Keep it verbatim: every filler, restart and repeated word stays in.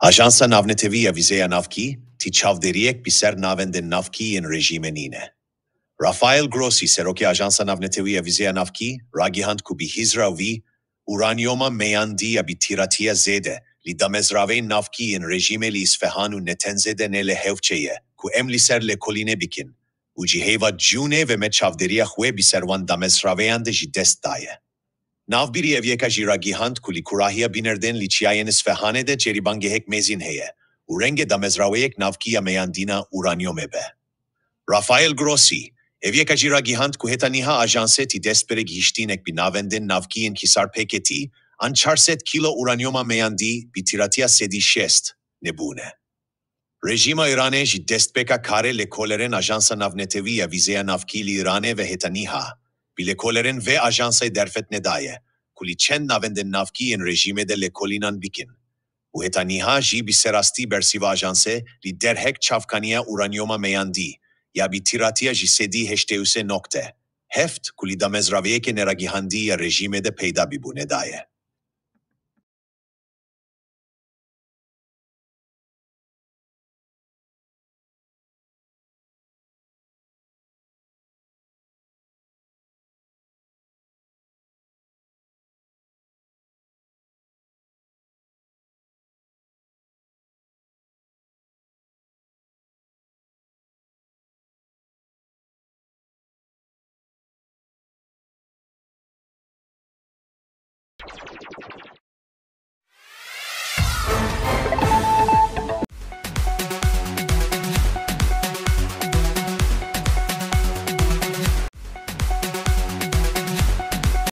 Ajansa Navnetewî ya Vîzeya Navkî tî çavdêriyek bi ser navendên navkî yên rejîmê nîne. Rafael Grossi, serokê Ajansa Navnetewî ya Vîzeya Navkî, ragihand ku bi hizra wî uranyoma meyandî ya bi tîratiya zêde li damezraveyên navkî yên rejîmê li Îsfehan û Netenzê de ne li hevçe ye ku em li ser lêkolînê bikin û ji heyva cûnê ve me çavdêriya xwe bi ser wan damezraveyan de jî dest daye. Navbîrî ev yeka jî ragihand ku li kurahiya binerdên li çiyayên Îsfehanê de ceribangehek mezin heye û renge damezraweyek navkî ya meyandîna uranyomê be. Rafael Grossi, ev yeka jî ragihand ku heta niha ajansê tî destpêrê gihiştînek bi navendên navkî yên Hisar P K T an çar sed kîlo uranyoma meyandî bi tîratiya sedî şêst nebûne. Rejîma Îranê ji destpêka karê lêkolerên Ajansa Navnetewî ya Vîzeya Navkî li Îranê ve heta niha bi lêkolerên vê ajansê derfet nedaye ku li çend navendên navkî yên rejîmê de lêkolînan bikin û heta niha jî bi serastî bersiva ajansê li derhek çavkaniya uranyoma meyandî ya bi tîratiya ji sedî heştê û sê noqte heft ku li damezraveyeke neragihandî ya rejîmê de peyda bibû nedaye.